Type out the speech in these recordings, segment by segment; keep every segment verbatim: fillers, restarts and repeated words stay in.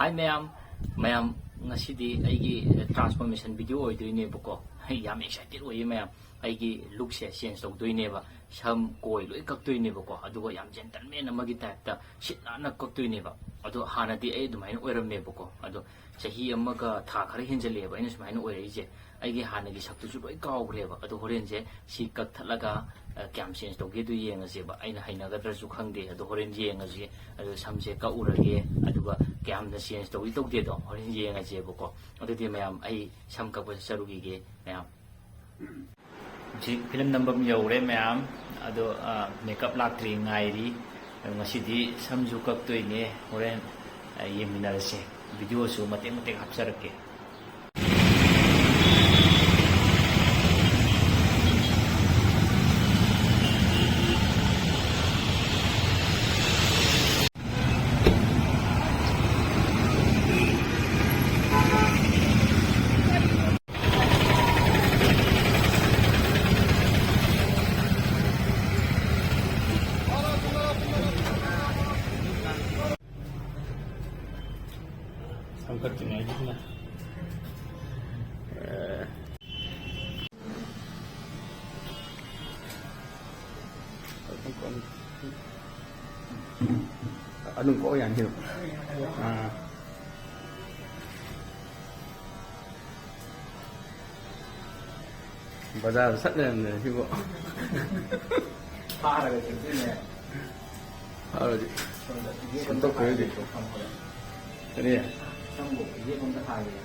ꯍꯥꯏ ꯃꯌꯥꯝ, ꯃꯌꯥꯝ, ꯉꯁꯤꯗꯤ ꯑꯩꯒꯤ transformation video ꯑꯣꯏꯗꯣꯏꯅꯦꯕꯀꯣ꯫ ꯑꯩ ꯌꯥꯝ excited ꯑꯣꯏꯌꯦ ꯃꯌꯥꯝ꯫ ꯑꯩꯒꯤ lookꯁꯦ change ꯇꯧꯗꯣꯏꯅꯦꯕ꯫ ꯁꯝ ꯀꯣꯏ ꯂꯣꯏ ꯀꯛꯇꯣꯏꯅꯦꯕꯀꯣ꯫ ꯑꯗꯨꯒ ꯌꯥꯝ gentleman ꯑꯃꯒꯤ typeꯇ ꯁꯤꯠ ꯅꯥꯟꯅ ꯀꯛꯇꯣꯏꯅꯦꯕ꯫ ꯑꯗꯣ ꯍꯥꯟꯅꯗꯤ ꯑꯩ ꯑꯗꯨꯃꯥꯏꯅ ꯑꯣꯏꯔꯝꯃꯦꯕꯀꯣ꯫ ꯑꯗꯣ ꯆꯍꯤ ꯑꯃꯒ ꯊꯥ ꯈꯔ ꯍꯦꯟꯖꯜꯂꯛꯑꯦꯕ ꯑꯩꯅ ꯁꯨꯃꯥꯏꯅ ꯑꯣꯏꯔꯛꯏꯁꯦ꯫ ꯑꯩꯒꯤ ꯍꯥꯟꯅꯒꯤ ꯁꯛꯇꯨꯁꯨ ꯂꯣꯏ ꯀꯥꯎꯈ꯭ꯔꯦꯕ꯫ ꯑꯗꯣ ꯍꯣꯔꯦꯟꯁꯦ ꯁꯤ ꯀꯛꯊꯠꯂꯒ, ꯑ, ꯀꯌꯥꯝ change ꯇꯧꯒꯦꯗꯨ ꯌꯦꯡꯉꯁꯦꯕ꯫ ꯑꯩꯅ ꯍꯩꯅꯒꯗ꯭ꯔꯁꯨ ꯈꯪꯗꯦ꯫ ꯑꯗꯣ ꯍꯣꯔꯦꯟ ꯌꯦꯡꯉꯁꯤ꯫ ꯑꯗꯣ ꯁꯝꯁꯦ ꯀꯛꯎꯔꯒꯦ, ꯑꯗꯨꯒ ꯀꯌꯥꯝꯅ change ꯇꯧꯏ ꯇꯧꯗꯦꯗꯣ ꯍꯣꯔꯦꯟ ꯌꯦꯡꯉꯁꯦꯕꯀꯣ꯫ ꯑꯗꯨꯗꯤ ꯃꯌꯥꯝ, ꯑꯩ ꯁꯝ ꯀꯛꯄ ꯆꯠꯆꯔꯨꯈꯤꯒꯦ ꯃꯌꯥꯝ꯫ ꯍꯧꯖꯤꯛ ꯐꯤꯂꯝ ꯅꯝꯐꯝ ꯌꯧꯔꯦ ꯃꯌꯥꯝ꯫ ꯑꯗꯣ, ꯑ, makeup ꯂꯥꯛꯇ꯭ꯔꯤ ꯉꯥꯏꯔꯤ꯫ ꯑꯗꯣ ꯉꯁꯤꯗꯤ ꯁꯝꯁꯨ ꯀꯛꯇꯣꯏꯅꯦ꯫ ꯍꯣꯔꯦꯟ, ꯑ, ꯌꯦꯡꯃꯤꯟꯅꯔꯁꯦ꯫ Videoꯁꯨ ꯃꯇꯦꯛ ꯃꯇꯦꯛ ꯍꯥꯞꯆꯔꯛꯀꯦ꯫ ꯁꯝ ꯀꯛꯇ꯭ꯔꯤꯉꯩꯒꯤꯁꯤꯅ꯫ ꯑꯦ꯫ ꯑꯗꯨꯝ ꯀꯛꯑꯣ ꯌꯥꯅꯤ ꯀꯩꯅꯣ꯫ ꯑꯥ꯫ ꯕꯖꯥꯔꯗ ꯆꯠ ꯂꯩꯔꯝꯗꯅ ꯁꯤꯕꯨ꯫ ꯐꯥꯔꯒ ꯆꯠꯇꯣꯏꯅꯦ꯫ ꯐꯥꯔꯗꯤ ꯁꯣꯝꯗ ꯌꯦꯛ ꯑꯝꯇ ꯁꯦꯝꯗꯣꯛꯈ꯭ꯔꯗꯤ꯫ ꯍꯥꯏꯒꯦ ꯊꯝꯈ꯭ꯔꯦ꯫ ꯀꯔꯤ? ꯁꯝꯕꯨ ꯌꯦꯛ ꯑꯝꯇ ꯍꯥꯏꯒꯦ꯫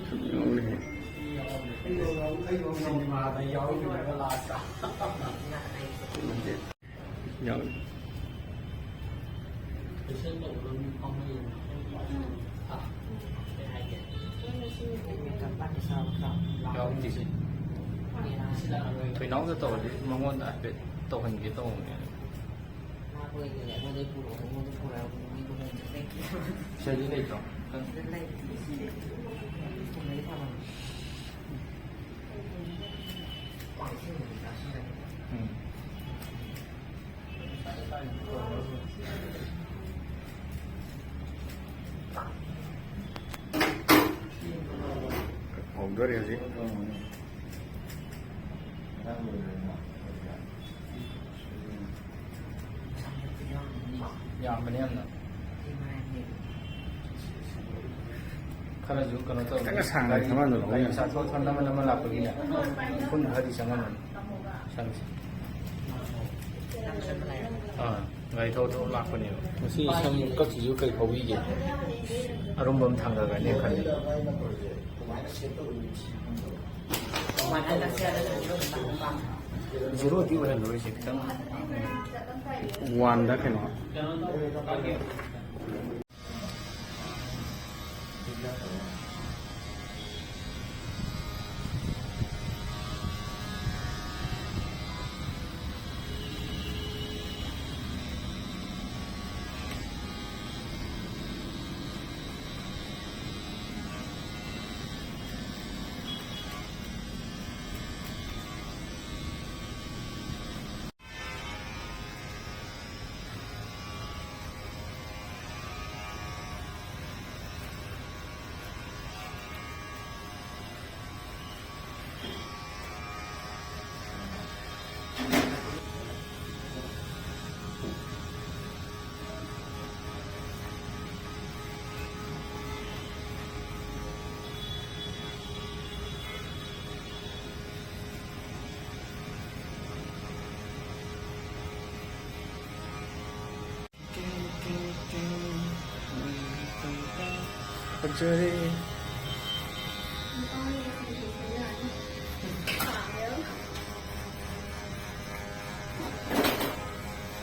ꯁꯨꯝ ꯌꯦꯡꯉꯨꯅꯦ꯫ ꯁꯤꯅꯦꯃꯥꯗ ꯌꯥꯎꯔꯤꯕ ꯂꯥꯁꯇ꯫ ꯌꯥꯎꯔꯤ꯫ ꯌꯥꯎꯗꯦ꯫ ꯊꯣꯏꯅꯥꯎꯗ ꯇꯧꯔꯗꯤ ꯃꯉꯣꯟꯗ ꯍꯥꯏꯐꯦꯠ ꯇꯧꯍꯟꯒꯦ ꯇꯧꯕꯅꯦ꯫ ꯁꯤꯗꯗꯤ ꯂꯩꯇ꯭ꯔꯣ? ꯗꯣꯔꯦ ꯍꯧꯖꯤꯛ꯫ ꯌꯥꯝꯕꯅꯦ ꯌꯥꯝꯅ꯫ ꯈꯔꯁꯨ ꯀꯩꯅꯣ ꯇꯧꯔꯦ꯫ ꯈꯤꯇꯪꯒ ꯁꯥꯡꯅ ꯒꯥꯔꯤ, ꯊꯝꯍꯜꯂꯨ꯫ ꯒꯥꯔꯤ ꯃꯆꯥ ꯊꯣꯛ ꯊꯣꯛ ꯅꯝꯃ ꯅꯝꯃ ꯂꯥꯛꯄꯒꯤꯅꯦ꯫ ꯎꯐꯨꯟ ꯈꯔꯗꯤ ꯆꯪꯉꯝꯃꯅꯤ꯫ ꯁꯪꯁꯦ꯫ ꯑꯥ, ꯒꯥꯔꯤ ꯊꯧ ꯊꯧ ꯂꯥꯛꯄꯅꯦꯕ꯫ ꯉꯁꯤ ꯁꯝ ꯀꯛꯁꯤꯁꯨ ꯀꯩ ꯐꯥꯎꯕꯤꯒꯦ? ꯑꯔꯨꯝꯕ ꯑꯃ ꯊꯥꯡꯊꯈ꯭ꯔꯅꯤ ꯈꯜꯂꯤ꯫ ꯖꯦꯔꯣꯗꯤ ꯑꯣꯏꯍꯜꯂꯔꯣꯏꯁꯦ, ꯈꯤꯇꯪ꯫ ꯋꯥꯟꯗ ꯀꯩꯅꯣ꯫ ꯐꯖꯔꯦ꯫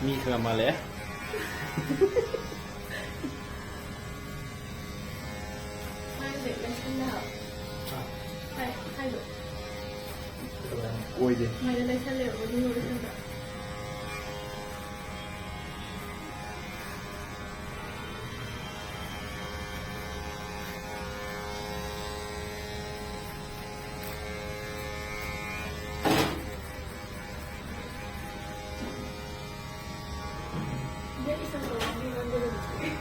ꯃꯤ ꯈꯔ ꯃꯥꯜꯂꯦ꯫ ꯃꯥꯏꯁꯦ ꯂꯩꯁꯜꯂꯦ ꯍꯥꯏꯕ꯫ ꯍꯥꯏ-, ꯍꯥꯏꯗꯣ꯫ ꯑꯣꯏꯗꯦ꯫ ꯃꯥꯏꯗ ꯂꯩꯁꯜꯂꯦꯕ, ꯑꯗꯨꯒ ꯂꯩꯁꯜꯂꯦ꯫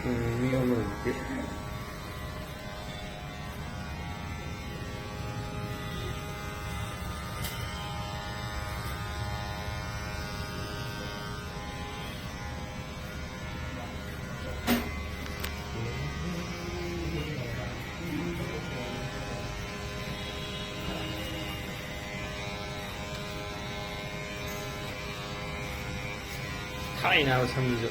ꯎꯝ, ꯃꯤ ꯑꯃ ꯂꯩꯇꯦ꯫ ꯊꯥꯏꯅ ꯁꯝꯗꯨꯁꯨ꯫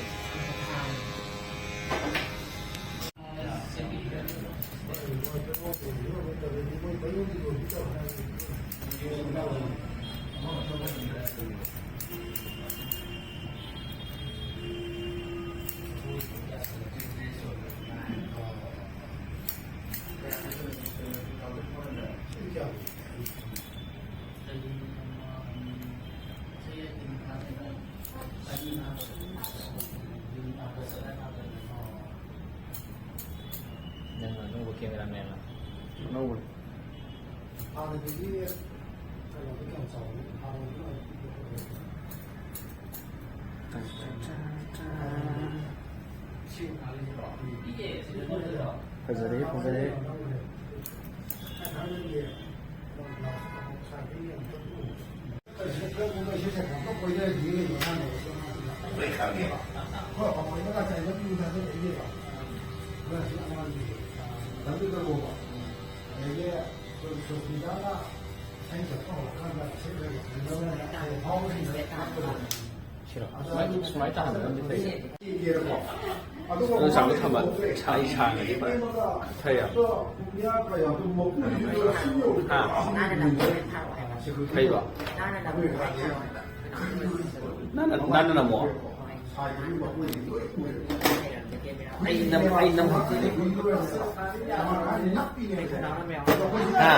ꯅꯪ ꯑꯅꯧꯕ cameraman ꯂꯣ? ꯑꯅꯧꯕꯅꯤ꯫ ꯍꯥꯟꯅꯗꯒꯤ ꯀꯩꯅꯣꯗꯤ ꯀꯌꯥꯝ ꯆꯥꯎꯔꯦ? ꯍꯥꯟꯅꯗꯤ ꯀꯌꯥꯝ ꯄꯤꯛꯄ? ꯐꯖꯔꯦ, ꯐꯖꯔꯦ꯫ ꯁꯤꯔꯣ? ꯁꯨꯃꯥꯏ, ꯁꯨꯃꯥꯏ ꯇꯥꯍꯟꯕꯅꯗꯤ ꯐꯩ꯫ ꯑꯗꯣ ꯆꯥꯡꯗꯣ ꯊꯝꯕ, ꯁꯥ-, ꯑꯩ ꯁꯥꯡꯉꯗꯤ ꯐꯔꯦ꯫ ꯈꯔ ꯌꯥꯝ꯫ ꯍꯥ? ꯀꯩꯕ? ꯅꯥꯟꯅ, ꯅꯥꯟꯅ ꯅꯝꯃꯣ꯫ ꯑꯩ ꯅꯝ-, ꯑꯩ ꯅꯝ ꯍꯩꯇꯦꯅꯦ꯫ ꯍꯥ?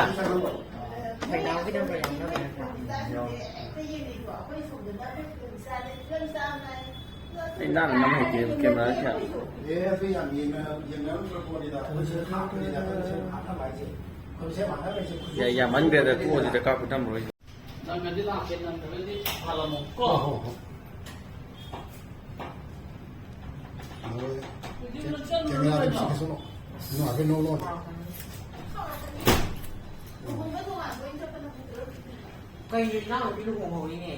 ꯑꯩ ꯅꯥꯟꯅ ꯅꯝ ꯍꯩꯇꯦ, camera ꯁꯦ꯫ ꯑꯦ, ꯑꯗꯨ ꯌꯥꯝ ꯌꯦꯡꯅ-, ꯌꯦꯡꯅꯔꯝꯗ꯭ꯔ ꯄꯣꯠꯅꯤꯗ꯫ ꯑꯩꯈꯣꯏꯁꯦ ꯍꯥꯞꯄꯅꯤꯗ, ꯑꯩꯈꯣꯏ ꯁꯦꯝ ꯍꯥꯞꯅꯕ ꯍꯥꯏꯁꯦ꯫ ꯑꯩꯈꯣꯏ ꯁꯦꯝ ꯍꯥꯞꯅꯕ ꯍꯥꯏꯁꯦ ꯈꯨꯠꯁꯨ ꯌꯥ-, ꯌꯥꯝꯃꯟꯈ꯭ꯔꯦꯗ, ꯇꯣꯛꯑꯁꯤꯗ, ꯀꯥꯞꯄ ꯅꯝꯃꯔꯣꯏ꯫ ꯅꯪꯅꯗꯤ ꯂꯥꯛꯀꯦ, ꯅꯪꯗ꯭ꯔꯒꯗꯤ ꯍꯥꯜꯂꯝꯃꯣ ꯀꯣ꯫ ꯍꯣ, ꯍꯣ, ꯍꯣ꯫ ꯍꯣꯏ꯫ ꯀꯦ-, ꯀꯦꯃꯦꯔꯥꯗ ꯁꯤꯒꯦ ꯁꯣꯛꯂꯣ꯫ ꯅꯣ, ꯑꯕꯦ, ꯅꯣ, ꯅꯣ꯫ ꯀꯩꯅꯣ, ꯏꯅꯥꯎꯅꯨꯄꯤ ꯂꯨꯍꯣꯡꯍꯧꯔꯤꯅꯦ꯫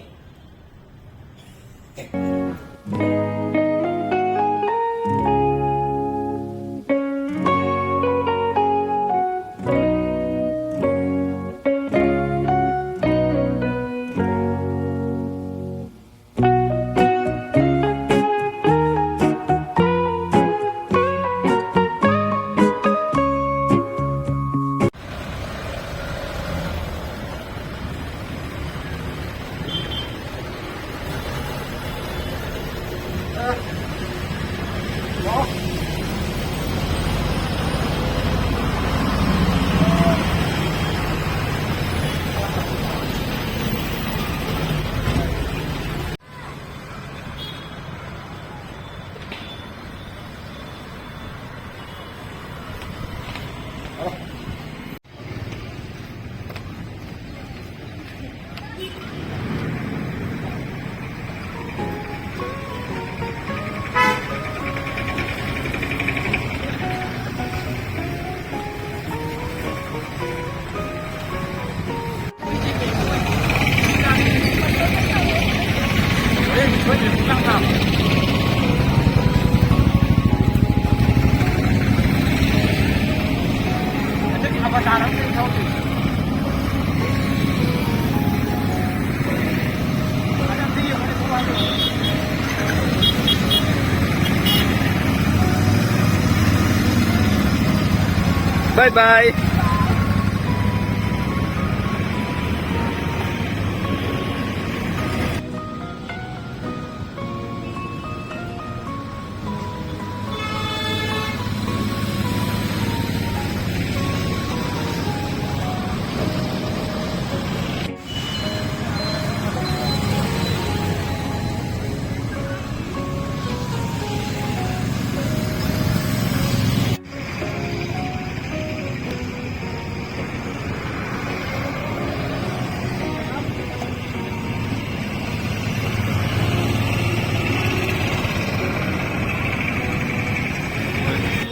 Bye bye.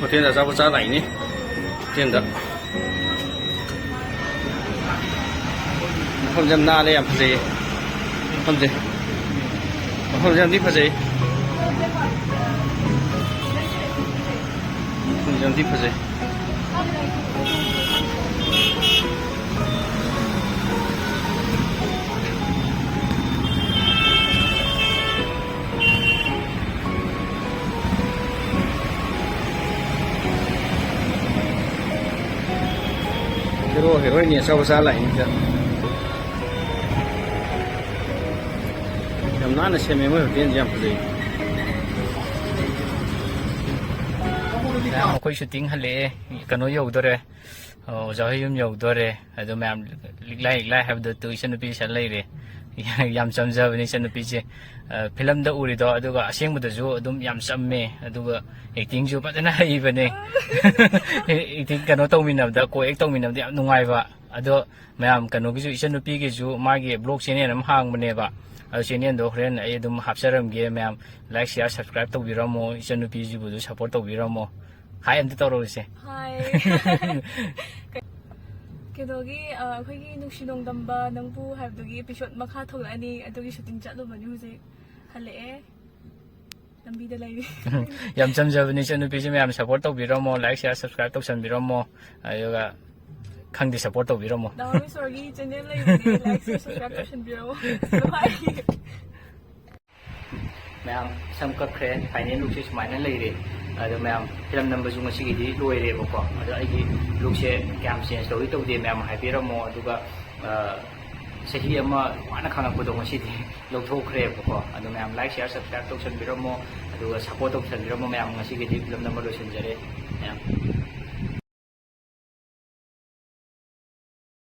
ꯍꯣꯇꯦꯜꯗ ꯑꯆꯥꯄꯣꯠ ꯆꯥ ꯂꯥꯛꯏꯅꯤ꯫ ꯍꯣꯇꯦꯜꯗ꯫ ꯃꯐꯝꯁꯦ ꯌꯥꯝ ꯅꯥꯜꯂꯦ, ꯌꯥꯝ ꯐꯖꯩꯌꯦ꯫ ꯃꯐꯝꯁꯦ꯫ ꯃꯐꯝꯁꯦ ꯌꯥꯝ ꯊꯤ ꯐꯖꯩ꯫ ꯃꯐꯝꯁꯦ ꯌꯥꯝ ꯊꯤ ꯐꯖꯩ꯫ Hero, heroine ꯑꯆꯧꯕ ꯆꯥ ꯂꯥꯛꯏꯅꯤꯗ꯫ ꯌꯥꯝ ꯅꯥꯟꯅ ꯁꯦꯝꯃꯦ, ꯃꯣꯏ ꯍꯣꯇꯦꯜꯁꯦ ꯌꯥꯝ ꯐꯖꯩ꯫ ꯃꯌꯥꯝ, ꯑꯩꯈꯣꯏ ꯁꯨꯇꯤꯡ ꯍꯜꯂꯛꯑꯦ, ꯀꯩꯅꯣ ꯌꯧꯗꯣꯔꯦ, ꯑꯣꯖꯥ ꯍꯣꯏ ꯌꯨꯝ ꯌꯧꯗꯣꯔꯦ꯫ ꯑꯗꯣ ꯃꯌꯥꯝ, ꯂꯤꯛꯂꯥꯏ ꯂꯤꯛꯂꯥꯏ ꯍꯥꯏꯕꯗꯣ ꯇꯨ ꯏꯆꯟꯅꯨꯄꯤ ꯁꯤꯗ ꯂꯩꯔꯦ꯫ ꯌꯥꯝ ꯆꯝꯖꯕꯅꯤ ꯏꯆꯟꯅꯨꯄꯤꯁꯦ꯫ ꯑ, ꯐꯤꯂꯝꯗ ꯎꯔꯤꯗꯣ, ꯑꯗꯨꯒ ꯑꯁꯦꯡꯕꯗꯁꯨ ꯑꯗꯨꯝ ꯌꯥꯝ ꯆꯝꯃꯦ, ꯑꯗꯨꯒ ꯑꯦꯛꯇꯤꯡꯁꯨ ꯐꯖꯅ ꯍꯩꯕꯅꯦ꯫ ꯑꯦꯛꯇꯤꯡ ꯀꯩꯅꯣ ꯇꯧꯃꯤꯟꯅꯕꯗ, ꯀꯣ ꯑꯦꯛ ꯇꯧꯃꯤꯟꯅꯕꯗ ꯌꯥꯝ ꯅꯨꯡꯉꯥꯏꯕ꯫ ꯑꯗꯣ ꯃꯌꯥꯝ, ꯀꯩꯅꯣꯒꯤꯁꯨ, ꯏꯆꯟꯅꯨꯄꯤꯒꯤꯁꯨ ꯃꯥꯒꯤ ꯕ꯭ꯂꯣꯒ ꯆꯦꯅꯦꯜ ꯑꯃ ꯍꯥꯡꯕꯅꯦꯕ꯫ ꯑꯗꯣ ꯆꯦꯅꯦꯜꯗꯣ ꯍꯣꯔꯦꯟ ꯑꯩ ꯑꯗꯨꯝ ꯍꯥꯞꯆꯔꯝꯒꯦ ꯃꯌꯥꯝ꯫ ꯂꯥꯏꯛ, ꯁꯤꯌꯥꯔ, ꯁꯕꯁꯀ꯭ꯔꯥꯏꯕ ꯇꯧꯕꯤꯔꯝꯃꯣ, ꯏꯆꯟꯅꯨꯄꯤꯁꯤꯕꯨꯁꯨ ꯁꯞꯄꯣꯔꯠ ꯇꯧꯕꯤꯔꯝꯃꯣ꯫ ꯍꯥꯏ ꯑꯝꯇ ꯇꯧꯔꯛꯎꯁꯦ꯫ ꯍꯥꯏ꯫ ꯀꯩꯅꯣꯒꯤ, ꯑ, ꯑꯩꯈꯣꯏꯒꯤ ꯅꯨꯡꯁꯤ ꯅꯣꯡꯗꯝꯕ ꯅꯪꯕꯨ ꯍꯥꯏꯕꯗꯨꯒꯤ ꯑꯦꯄꯤꯁꯣꯗ ꯃꯈꯥ ꯊꯣꯛꯂꯛꯑꯅꯤ, ꯑꯗꯨꯒꯤ ꯁꯨꯇꯤꯡ ꯆꯠꯂꯨꯕꯅꯤ, ꯍꯧꯖꯤꯛ ꯍꯜꯂꯛꯑꯦ꯫ ꯂꯝꯕꯤꯗ ꯂꯩꯔꯤ꯫ ꯌꯥꯝ ꯆꯝꯖꯕꯅꯤ ꯏꯆꯟꯅꯨꯄꯤꯁꯦ, ꯃꯌꯥꯝ ꯁꯞꯄꯣꯔꯠ ꯇꯧꯕꯤꯔꯝꯃꯣ, ꯂꯥꯏꯛ, ꯁꯤꯌꯥꯔ, ꯁꯕꯁꯀ꯭ꯔꯥꯏꯕ ꯇꯧꯁꯟꯕꯤꯔꯝꯃꯣ, ꯑꯗꯨꯒ ꯈꯪꯗꯦ, ꯁꯞꯄꯣꯔꯠ ꯇꯧꯕꯤꯔꯝꯃꯣ꯫ ꯗꯥ ꯔꯣꯃꯦꯁꯣꯔꯒꯤ ꯆꯦꯅꯦꯜ ꯂꯩꯕꯅꯦ, ꯂꯥꯏꯛ, ꯁꯤꯌꯥꯔ, ꯁꯕꯁꯀ꯭ꯔꯥꯏꯕ ꯇꯧꯁꯟꯕꯤꯔꯝꯃꯣ꯫ ꯕꯥꯏ꯫ ꯃꯌꯥꯝ, ꯁꯝ ꯀꯛꯈ꯭ꯔꯦ, ꯐꯥꯏꯅꯦꯜ ꯂꯨꯛꯁꯦ ꯁꯨꯃꯥꯏꯅ ꯂꯩꯔꯦ꯫ ꯑꯗꯣ ꯃꯌꯥꯝ, ꯐꯤꯂꯝ ꯅꯝꯕꯁꯨ ꯉꯁꯤꯒꯤꯗꯤ ꯂꯣꯏꯔꯦꯕꯀꯣ꯫ ꯑꯗꯣ ꯑꯩꯒꯤ ꯂꯨꯛꯁꯦ ꯀꯌꯥꯝ ꯆꯦꯟꯖ ꯇꯧꯏ ꯇꯧꯗꯦ ꯃꯌꯥꯝ ꯍꯥꯏꯕꯤꯔꯝꯃꯣ꯫ ꯑꯗꯨꯒ ꯑ, ꯆꯍꯤ ꯑꯃ ꯋꯥꯅ ꯈꯥꯡꯉꯛꯄꯗꯣ ꯉꯁꯤꯗꯤ ꯂꯧꯊꯣꯛꯈ꯭ꯔꯦꯕꯀꯣ꯫ ꯑꯗꯣ ꯃꯌꯥꯝ ꯂꯥꯏꯛ, ꯁꯤꯌꯥꯔ, ꯁꯕꯁꯀ꯭ꯔꯥꯏꯕ ꯇꯧꯁꯟꯕꯤꯔꯝꯃꯣ, ꯑꯗꯨꯒ ꯁꯞꯄꯣꯔꯠ ꯇꯧꯁꯟꯕꯤꯔꯝꯃꯣ ꯃꯌꯥꯝ꯫ ꯉꯁꯤꯒꯤꯗꯤ ꯐꯤꯂꯝ ꯅꯝꯕ ꯂꯣꯏꯁꯤꯟꯖꯔꯦ ꯃꯌꯥꯝ꯫